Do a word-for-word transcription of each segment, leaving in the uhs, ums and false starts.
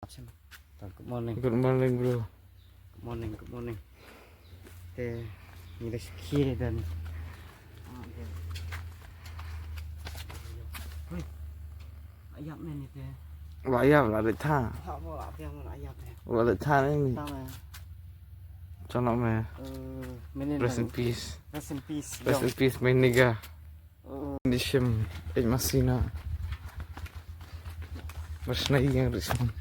Good morning. Good morning, bro. Good morning, good morning. Te ngi la shu khie don. Hui. Ayap ne ni te. Wa ayap la de tha. Ha mo la te mo la ayap ne. Wa de tha ne ni. Tha me. Chano me. Eh, mene. Rest in peace. Rest in peace. Rest in peace, my nigga. Ni shim, eh, masina. Masina yang Richmond.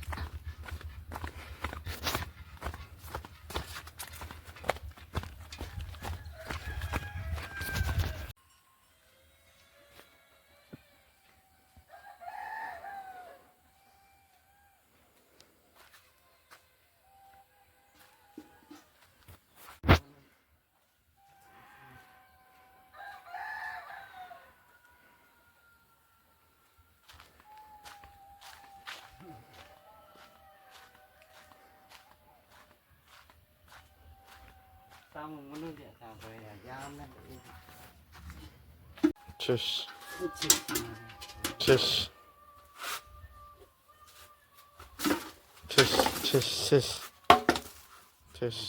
Cheers. Cheers. Cheers, cheers, cheers. Cheers.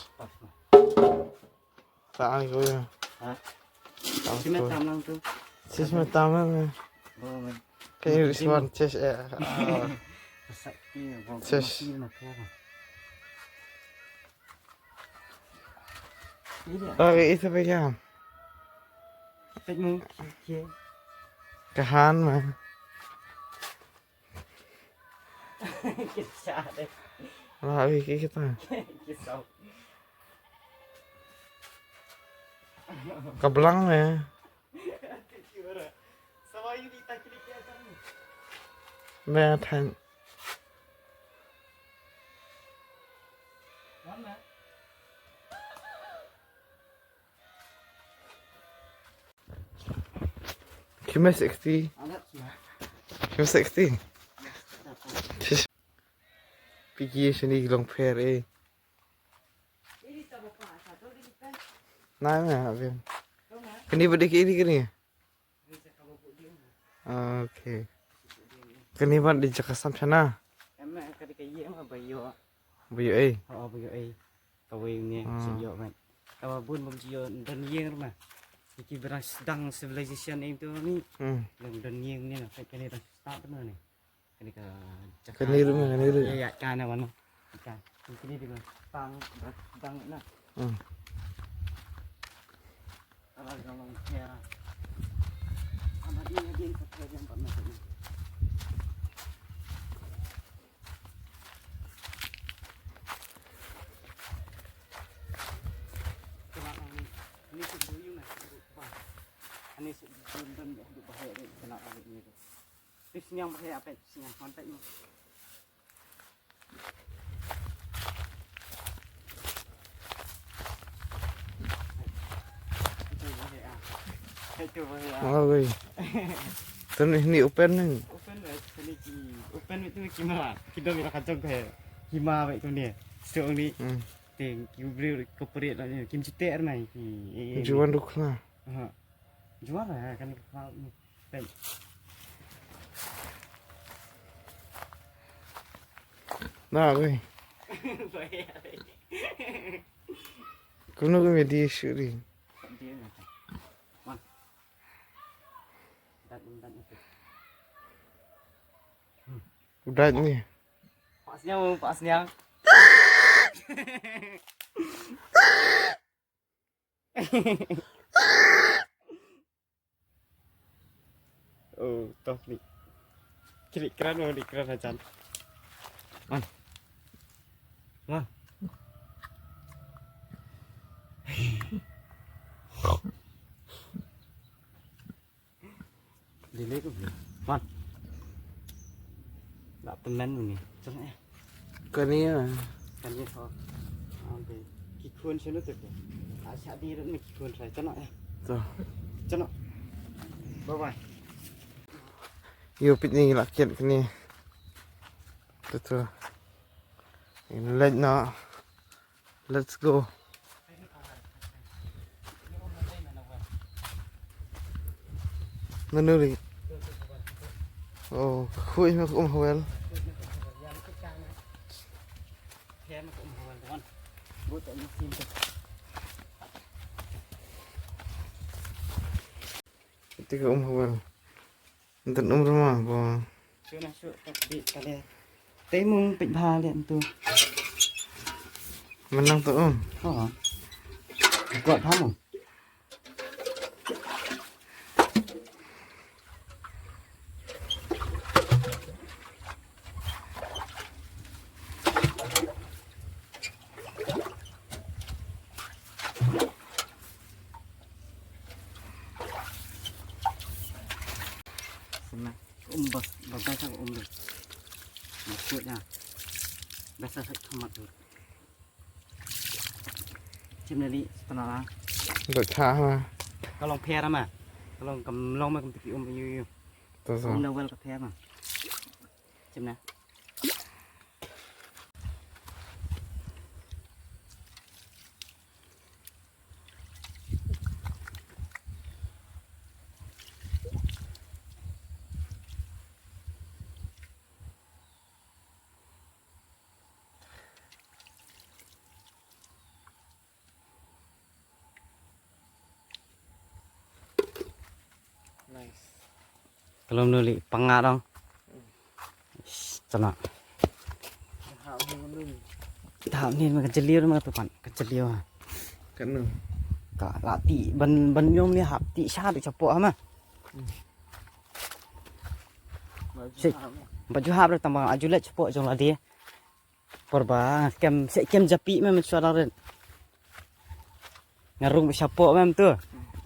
Ta ani ko ya. Ha? Ta ani ko. Sini tam lang tu. Cheers, me tam lang, eh. Oh, man. Can you respond? Cheers, eh. Ah. Cheers. Okay, ito ba yan? Pwede mo, okay. Kahan, man. Kisa de. Wala, wi, ki kita. Kisa. Kablang, eh. Sama yu di takili kia kami. Ba than. Mana? Kima sixty. Kima sixty. Piki sini long pher, eh. Nai me abin. Kani bade ki ini kani. Okay. Kani ban di jaka sam chana. Em, ka di ka ye ma ba yo. Ba yo, eh. Oh, ba yo, eh. Kawei ne, hmm, sa ïoh ban. Kaba bun bym ju ïoh don ïing ruh ma. Ki ba dang sdang civilization ïing tu ni. Hmm. Dang don ïing ni na, kane dang start tu ni. Kane ka jaka. Kane ruh ma, kane ruh. Ïa, ïa, kane wan. Ka. Kane di ba tang, ba dang na. Hmm. Ala jong long kera. Ama di, di ka kera jong pat na. Ani suk dun dun dun dun ba he ni kena ani ni. Pis nyang ba he apa pis nyang kontak ni. Itu ba he ah. Itu ba he ah. Oh, wei. Tun ni open ni. Open ni, ni ki open itu ki mala. Ki dong ila kacang ko he. Ki ma ba itu ni. Stok ni. Hmm. Ting, ki briew corporate la, kim ju teh ar mai, ki, eh, eh, juan duk na. Ha. Juan la, kan ka ni. Teng. Na, wei. Kuno ko me di shuri. Di na. Wan. Dat, dat, dat. Udah ni. Pak Sniang, Pak Sniang. Oh, toh ni. Klik kran, oh, klik kran ajan. Man. Man. Delete ko. Wan. Lah temen ni. Tengok ya. Kani ya. Kani ho. Okay. Ki khun sini tu ke. Asal di ni ki khun saya. Tengok ya. Tu. Tengok. Bye bye. Yo pit ni lah kiat kani. Tu tu. Ini lek na. Let's go. Nanu ri. Oh, khui ma kum hawel. Te ma ka um hawal te wan. Bud te ma sim te. Te ka um hawal. Ntan um rama bo. Shu na shu tak bit kale. Te mung pek bha le tu. Menang tu um. Oh. Got ha mung. Sima. Um bas, bas bas um bas. Maksudnya. Bas bas tomat tu. Chim na li, setengah lang. Dot cha ha. Ka long pher ma. Ka long kam long ma kam tiki um yu yu. To so. Um na wel ka pher ma. Chim na. Nice. Ka long nu li panga dong. Sana. Hap ni ma ka jeliu ma ka tu pan. Ka jeliu ha. Ka nu. Ka la ti ban ban yom li hap ti sha tu chapo ha ma. Sik. Baju hap re tang ba aju leh chapo jong la dia. Por ba kem se kem japi mem shuwa dang rit. Nga rung shapoh mem tu.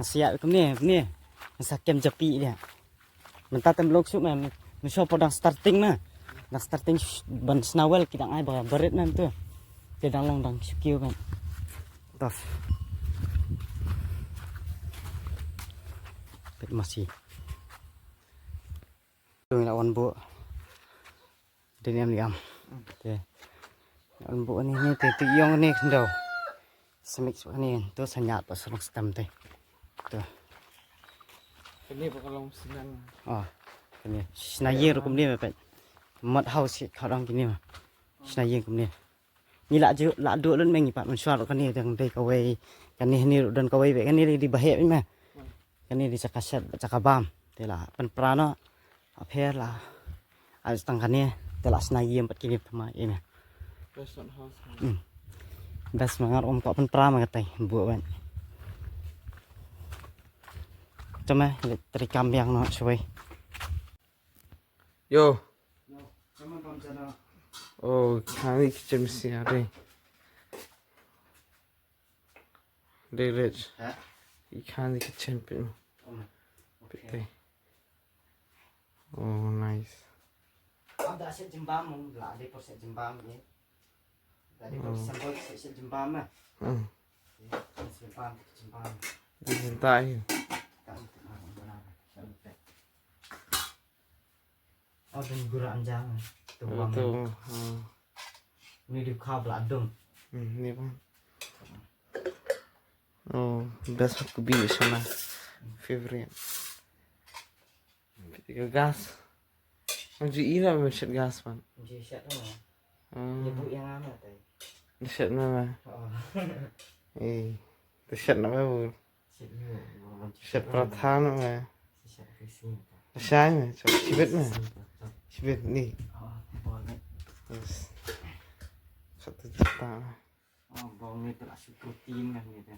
Nga siap kumne kumne. Nga sa kem japi dia. Mynta tem lok suk mem. Nga shuwa por dang starting ma. Dang starting sh-, ban snawel ki dang ai ba barit mem tu. Te dang long dang shukiu mem. Tough. Pet masi. Tu ina wan bu. Dei ne em liam. Te. An bu ni ni te tu yong ni khyndaw. Sa mix ba ni tu sa nyat ba sa long stem te. Tu. Kani ba ka long sinan. Ah. Kani. Sna ye rukum ni ma pet. Mat hau si khadang kini ma. Sna ye kum ni. Ni la ju la du lun meng pat mynshuwa kani dang dei kawei. Kani ni don kawei be kani di bahep ma. Kani di chaka shet chaka bam. Te la pynpra noh. Apher la. Ai tang kane te la sna yiem pat kine thma ine. Best on house. Hmm. Best ma ngar um ko pynpra ma katai bu wan. Tama le trikam yang no shwai. Yo. Oh, kani kitchen mesti ada. Dei rich. Ha? Ikan di kitchen pin. Hmm. Pin. Okay. Oh, nice. Am da set jembam mung la de por set jembam ni. Da de por sambal set set jembam ma. Hmm. Set jembam, set jembam. Di sentai. Ka sentai. Oh, dan gura anjang. Tu bang. Tu. Hmm. Ni di kha bla dum. Hmm, ni bang. Oh, best of kubi sana. Favorite. Gas. Ang ji ina men shit gas pan. Ji shit na. Hmm. Ni bu yang ama tai. Shit na ma. Oh. Eh, shit na ma bu. Shet prathan ma. Shai ma, shibit ma. Shibit ni. Yes. Satu juta. Oh, bong ni tu la su protein kan ni tu.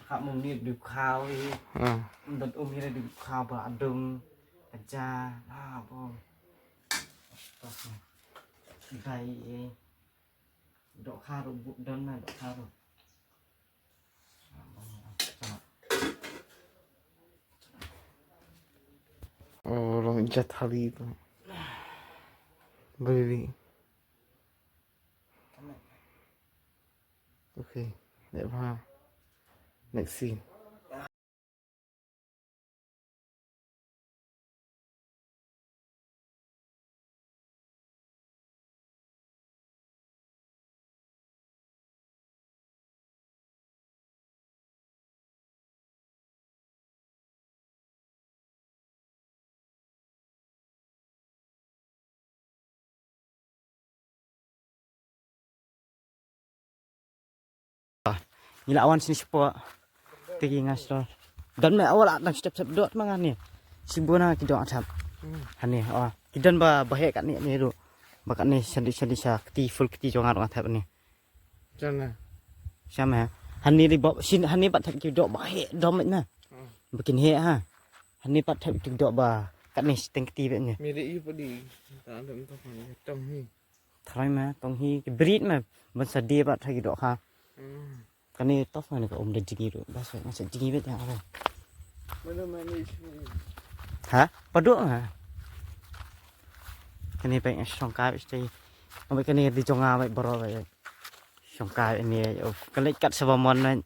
Kap mung ni du khau ni. Ah. Dot um ni du khau ba adung. Aja. Ah, bong. Dai. Dok haru bu don ma dok haru. Oh, long jat hali tu. Beli. Okay, next one. Next scene. Ngi la wan shane shapoh. Te ki nga shlur. Don me awal dang step step dot ma nga ne. Shibun ha ki dot thap. Hmm. Hane, oh. Ki don ba, ba heh katne ne ruh. Ba katne shali shali sha kti full kti jong nga ruh nga thap ne. Jana. Sham ha. Hane ri ba shin hane pat thap ki dot ba heh dom na. Hmm. Ba kin heh ha. Hane pat thap ki dot ba katne shiteng kti ba ne. Meri i padi. Ta dam ta kan tong hi. Tharai ma tong hi ki brit ma ban sa die pat ha ki dot ha. Hmm. Kane tof ma ne ka um da jingi ruh. Bas ma sa jingi bet ya. Mana mana isi. Ha? Padok ma. Kane pek shongkai stay. Ambe kane di jonga bet baro bet. Shongkai ini. Kane kat sabamon man.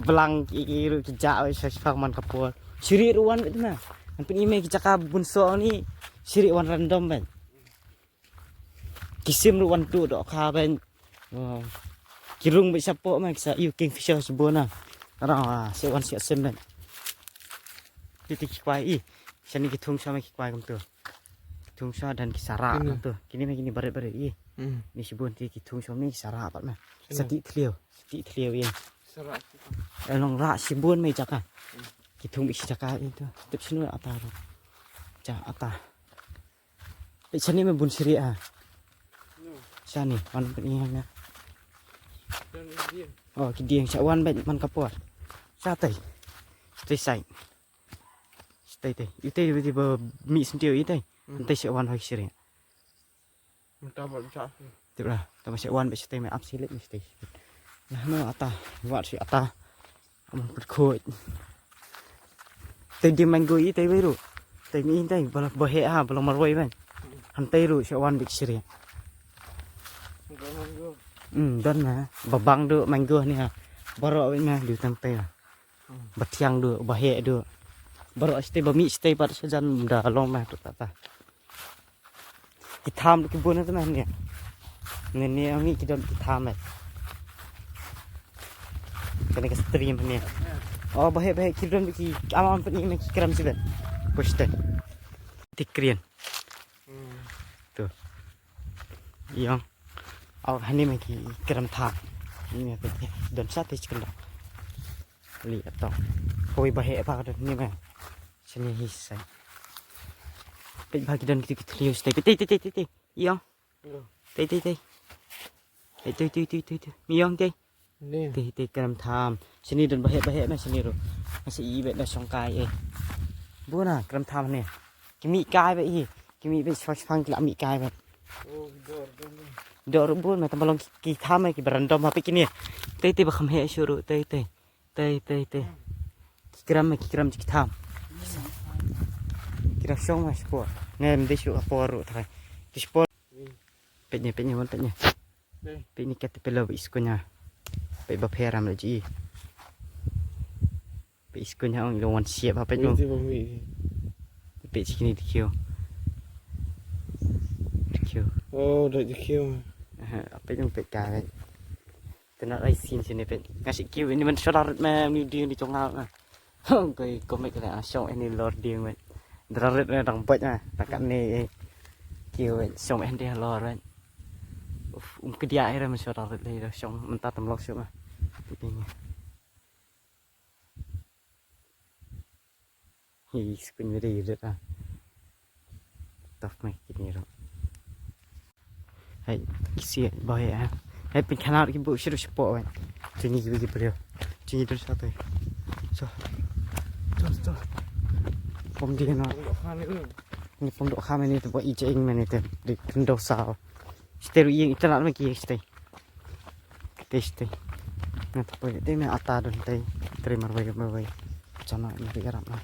Blang ki ki ruh ki ja bet sa shongkai man kapol. Shiri ruh wan bet na. Ampun ime ki jaka bunso ni. Shiri wan random bet. Ki sim ruh wan tu dok ka ben. Oh. Ki rung bad shapoh ma ki sa ïu kingfisher sbuna. Ra se wan se sim ben. Ti ti ki kwai i. Shani ki thung sha ma ki kwai kum tu. Ki thung sha dan ki sara kum tu. Kini ma kini barit barit i. Hmm. Ni sbun ti ki thung sha ma ki sara pat ma. Sa ti thliew. Sa ti thliew i. Sara. Elong ra sbun ma i jaka. Hmm. Ki thung bi jaka i tu. Tip sinu ata tu. Ja ata. Peit shane me bun shrieh ha. Shane wan peit ïa nga. Oh ki dieng sha wan beit man ka por. Sha tei. Sha tei sai. Sha tei tei. Ïa tei ba mih sentiw ïa tei. Tei sha wan hoi shrieh. Tip ra. Tama sha wan beit sha tei me ap silik me sha tei. Lah no ata. Wat shi ata. Amon put khoi. Tei di mango i tei wei ru. Tei mi tei bala bahe ha bala marwai ban. Han tei ru sha wan bik shiri. Hmm, don na. Babang du mango ni ha. Baro wei na du tang tei. Bathiang du bahe du. Baro stay ba mi stay pat sajan da long na tu ta ta. Ki tham ki bun tu meh ne. Ne ne ang ki don ki tham eh. Kane ka stream ne. Oh bahe bahe ki don ki am am peni me ki kram siben. Pushte. Ti krian. Tu. Yang. Aw hani me ki kram tham. Ni me peni don sa te chicken dog. Li atong. Hoi bahe ba don ni me. Sini hi sai. Peit ba ki don ki tliu stay. Peit tei tei tei tei. Ïong. Tei tei tei. Tei tei tei tei tei. Mi ïong tei. Tei tei kram tham. Sini don bahe bahe na sini ru. Masa i bet na shongkai eh. Buna kram tham ne. Ki mi kai bet hi. Ki mi bet shong shong ki la mi kai bet. Dor bun ma tam long ki tham ki barandom ha peit kini. Tei tei ba kham he shuru tei tei. Tei tei tei. Ki kram ki kram ki tham. Kira shong ma spor. Ne mde shu apor ru thai. Ki spor. Peit ni peit ni wan peit ni. Peit ni kat pelo ba iskunya. Peit ba pheram la ji. Peit iskunya ong ilo wan siap ba peit ni. Peit sikini dikio. Dikio. Oh, dak dikio. Peit ni peit ka. Tena ai sin sini pet. Ngasih kiu ini men saudara me ni dia ni congal na. Hong koi komik na shong ini lor dia men. Dararit na dang bait na. Takat ni kiu men shong ini dia lor men. Uf, um kedia air men saudara le shong mentah temlok shong ah. Ini. Hi, skun meri rit ah. Tough mai kini ro. Hai, kisi boy ah. Hai pin khanar ki bu shiru shapo wan. Tungi ki bigi brio. Tungi dur satu. So. So, so. Pom dia na. Ni pom dok kha meni tu bo i jeng meni tu. Di kendo sao. Steru ing italat mai ki stay. Tei tei. Nga ta poi tei me ata don tei. Tei marwai marwai. Chana ni ri arap na.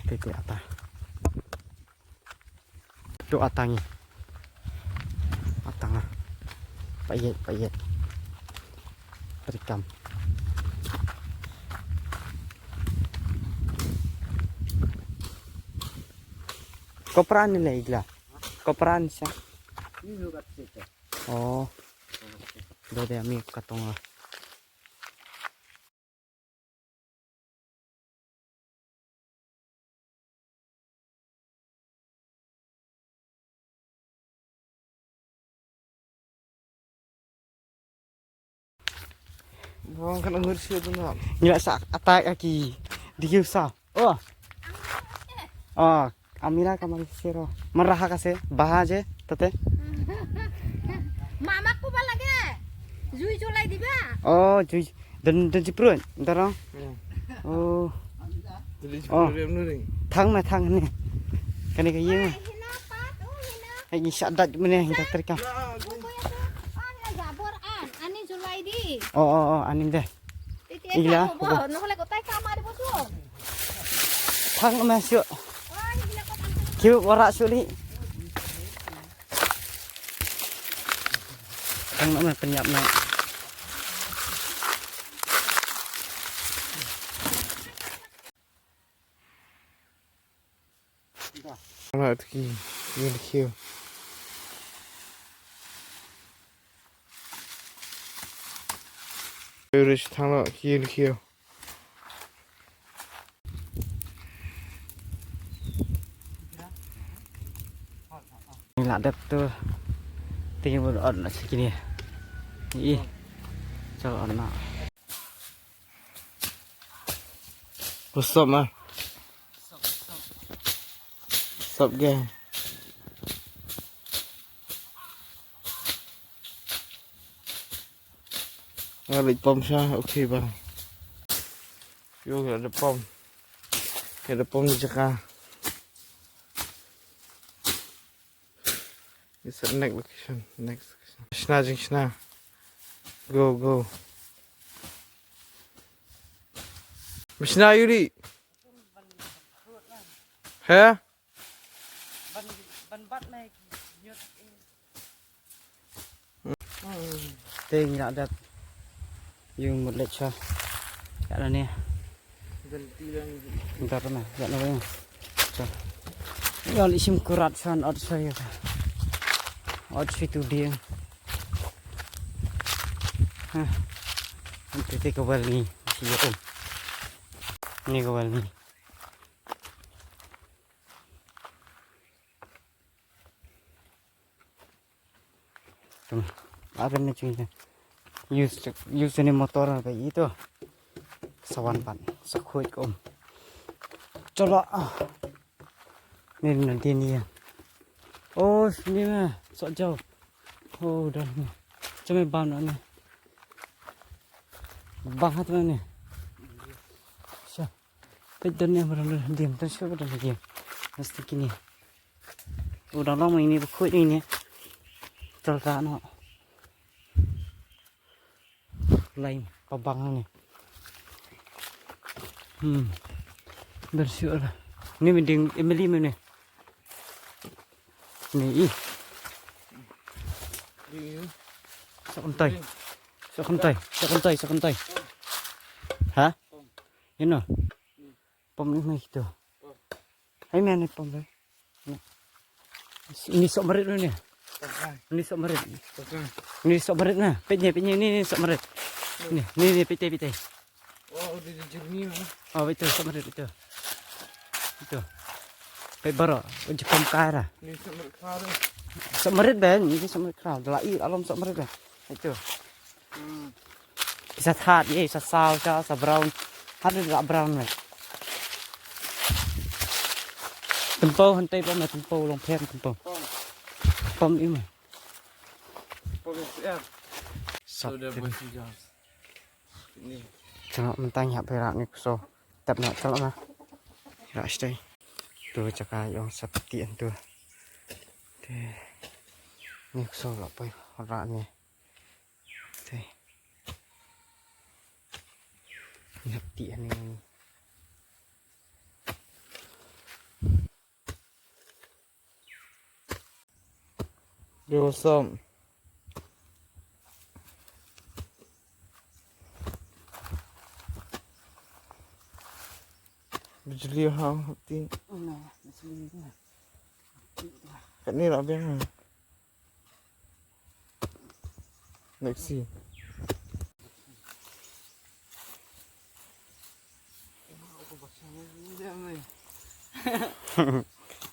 Tei tei ata. Tu ata ngi. Ata nga. Payet payet. Perikam. Kopran ni le igla. Kopran sa. Oh. Dode ami katong lah. Bang kan ngur shu tu na. Ngi la sa attack aki. Di kiu sa. Oh. Oh, Amira ka mari sero. Maraha ka se baha je tate. Mama ko ba lage. Jui jolai diba. Oh, jui. Dan dan jiprun. Darang. Oh. Jadi Oh. Problem nu ni. Thang ma thang ni. Kani ka yeng. Hina pat, oh hina. Hai ni sadat mene hina terkam. Ko ya tu. Oh ya jabor an. Ani jolai di. Oh oh oh, anin deh. Ila. Thang ma sio. Kiu wara sio li. Thang ma penyap na. Ala tiki yel kiu. Rich thang la ki yel kiu. Ngi la dep tu. Tingi bun ot na sikini. Ih. Chal ot na. What's up, man? What's up, gang? Nga leit pom sha, okay ba. Yo, nga da pom. Nga da pom ni jaka. It's the next location, next location. Shna jing shna. Mishna yuri. He? Te ngi la dep ïa mut leit sha. Ïa la ne. Ntar na ïa la weng. Ïa li shim kurat shan ot sha ïa. Ot shi tu dieng. Ha. Ante te ka wal ni shi ïa um. Ni ka wal ni. Tum, agan ne chingi. Use, use ne motor ka ito. Sawan pan, sakhuit kom. Chola. Ni na din ya. Oh, sini na, sok jauh. Oh, dah ni. Cuma bam na ni. Bang hat na ni. Sha. Peit don ne marang dim, don shu don dim. Mesti kini. Udah lama ini bekut ini. Telka no. Lain pabang ni. Hmm. Bersih lah. Ni mending Emily mana? Ni ih. Sok kentai. Sok kentai, sok kentai, sok kentai. Ha? Ino. Pom ni mai tu. Hai mana pom tu? Ni sok marit ni. Ni sok marit. Ni sok marit na. Pet ni, pet ni, ni sok marit. Ni, ni, ni pet, pet. Oh, di jernih mana? Oh, betul sok marit betul. Betul. Pet baru, uji pom kara. Ni sok marit kara. Sok marit ben, ni sok marit kara. Dalai alam sok marit ben. Itu. Sa that, ye, sa saw, sa, sa brown. Hat da brown ne. Tempo hyntai pom na tempo long phem tempo. Pom im. Pom im. Sap. Chalo mynta ngi hap ïa rah ni kso. Tap na chalo na. Rah shtei. Tu jaka ïong sap ti an tu. Te. Ni kso la poi rah ni. Te. Nyak ti ani. Yo, what's up? Bijli ha ti. Katni la biang. Let's see.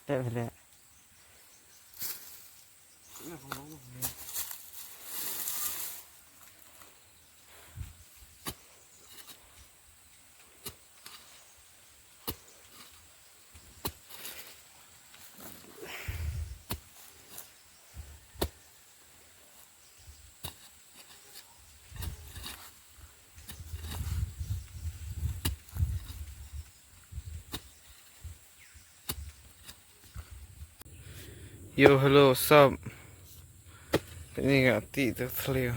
Te bele. Yo, hello, what's up? Kane nga tih tu thliew.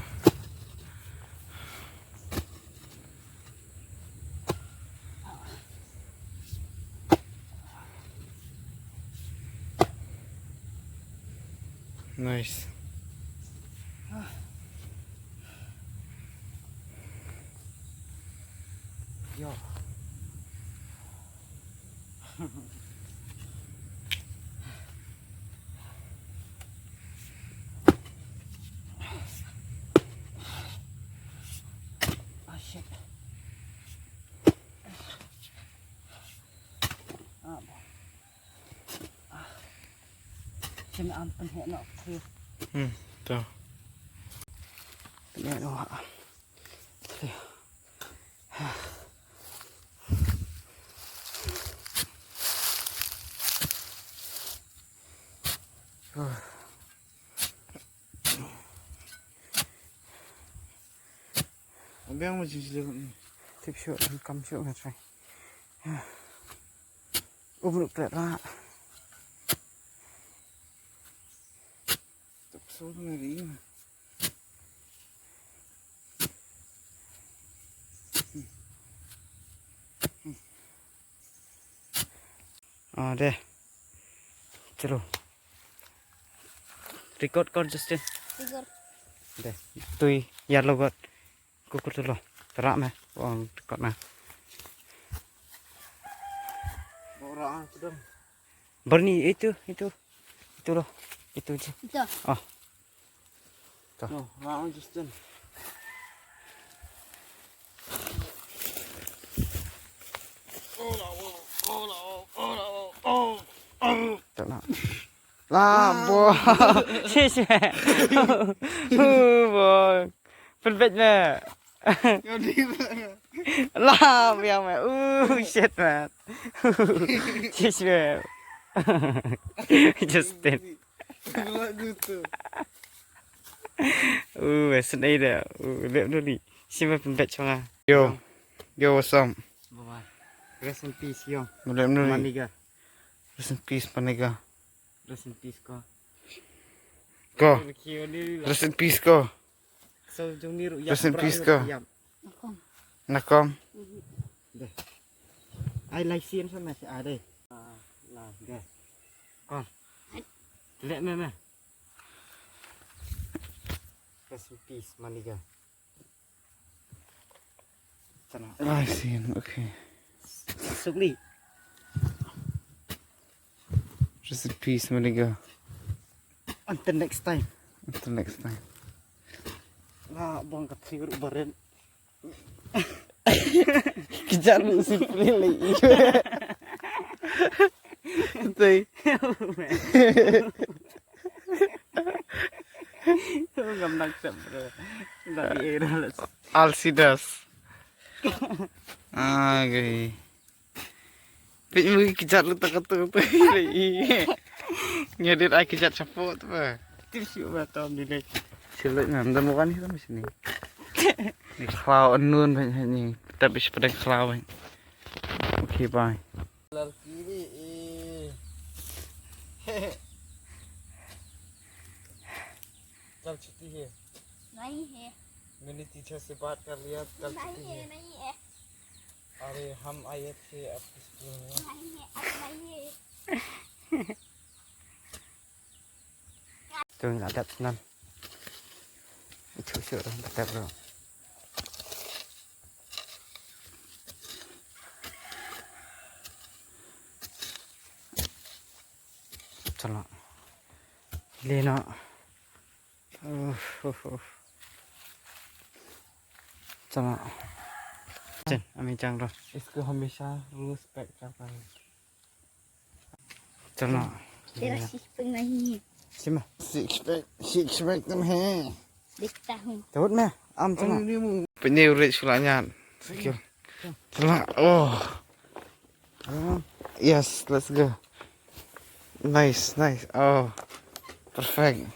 Nice. Yo. Oh shit. Ah, boy. Ah. Shin am pynheh noh thri. Hmm, to. Pynheh noh. Thri. Biang ma jingslip ni. Tip shuh, kam shuh nga try. Um ruh pret ra. Tip shuh nga ri. Ah, de. Chalo. Record kor, Justin. Record. De. Tui yellow bird. Kukur tu lo. Terak meh. Wang record meh. Orang sedang. Bernie itu, itu. Itu lo. Itu je. Itu. Ah. Tuh. Tuh, mau Justin. Tuh, nah. Lah, boy. Sis, boy. Perfect, meh. Lah, biang, meh. Uh, shit, man. Sis, meh. Justin. Lagu tu. Uh, wes nei da. Uh, lep duli. Sima pembet chonga. Yo. Yo, what's up? Bye bye. Rest in peace, yo. Lep duli. Maniga. Rest in peace, Maniga. Rest in peace, ko. Ko. Rest in peace, ko. So, jong ni ruh, rest in peace, ko. Nakom. Nakom. Deh. Ai lai sien sa ma si ade. Ah, la, deh. Ko. Lek me me. Rest in peace, Maniga. Sana. Lai sien, okay. Sukli. Rest in peace, Maniga. Until next time. Until next time. Nga bang ka thir baren. Kejap lu si pli lai. Tei. Ngam nak sep, bro. Dari era las. Alcidas. Agai. Pit mu kejat lu tak tu tu. Ngedit ai kejat chapo tu ba. Tip siu ba tom di lek. Siu lek ngam dan bukan hitam sini. Ni khlaw anun banyak ni. Tapi sepadang khlaw. Okay, bye. लड़की भी, ए। कल छुट्टी है। नहीं है। मैंने टीचर से बात कर लिया, कल छुट्टी है। नहीं है, नहीं है। अरे, हम आए थे आपके स्कूल में। नहीं है, अब नहीं है। Tung la dap nan. Itu sure dap bro. Chalo. Lena. Uff, uff, uff. Chalo. Chen, ami chang ro. इसको हमेशा respect करता है। चलो। तेरा six pack नहीं है। Sima. Six pack, six pack तुम है। देखता हूँ। Tawut me, am chalo. Pynne u rich la nyan. Sikil. Chalo. Oh. Yes, let's go. Nice, nice. Oh. Perfect.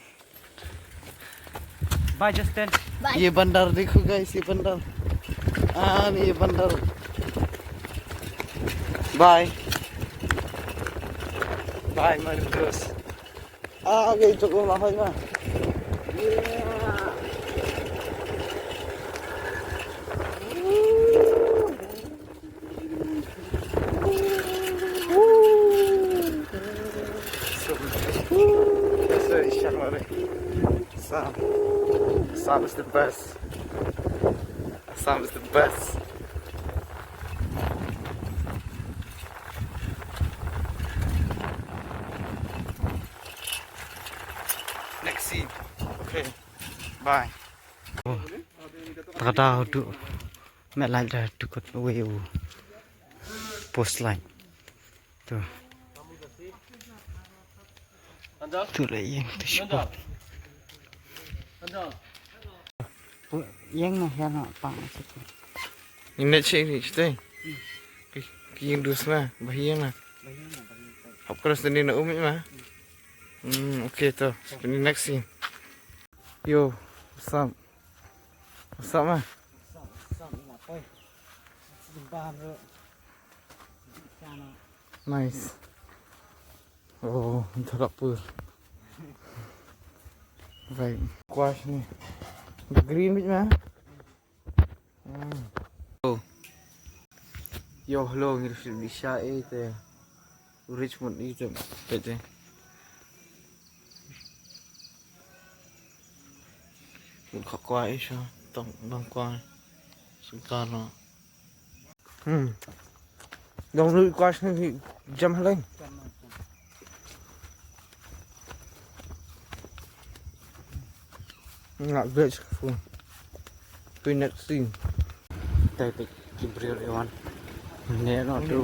Bye, Justin. ये बंदर देखो guys, ये बंदर। And ये बंदर। Bye. Bye, Marius. Ah, okay, cukup lah, Hoi, mah. Assam, Assam is the best. Assam is the best. Next scene. Okay. Bye. Oh. Tada tu. Met lai da tu kot wei u. Post line. Tu. Tu la ïeng tu shu. Ïeng na hiar na pang situ. Ini cik ni cik. Ki, ki ïeng dus na, bah ïeng na. Hap keras ni na umit ma. Hmm, okay tu. Ni next scene. Yo, what's up? What's up, ma? Nice. Oh, Dharapur. Right. Squash ni. Green bit ma? Hmm. Oh. Yo, hello, ngi shu di sha e te. Richmond i te. Te te. Mut kha kwai sha tong dong kwai. Sengkar no. Hmm. Dong lui kwai sha jam haleng. Nga veg fu. Pynat sing. Tai pik ki briew ri wan. Ne no tu.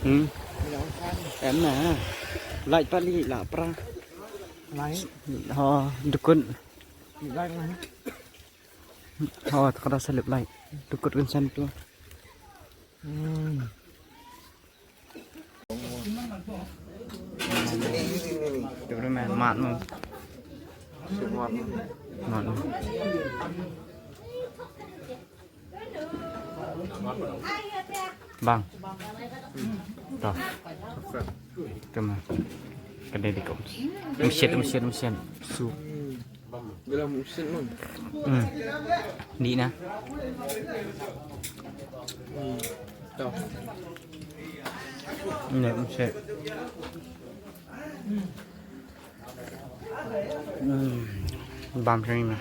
Hmm. Em na. Lai pali la pra. Lai. Ho dukun. Lai na. Ho ta kada selip lai. Dukut kan san tu. Hmm. Mat mo. Mat mo. Bang. To. Tama. Kena di kom. Mesiat, mesiat, mesiat. Su. Bilang mesiat, Bang. Hmm. Di na. Hmm. To. Ini mesiat. Hmm. Bam sini na.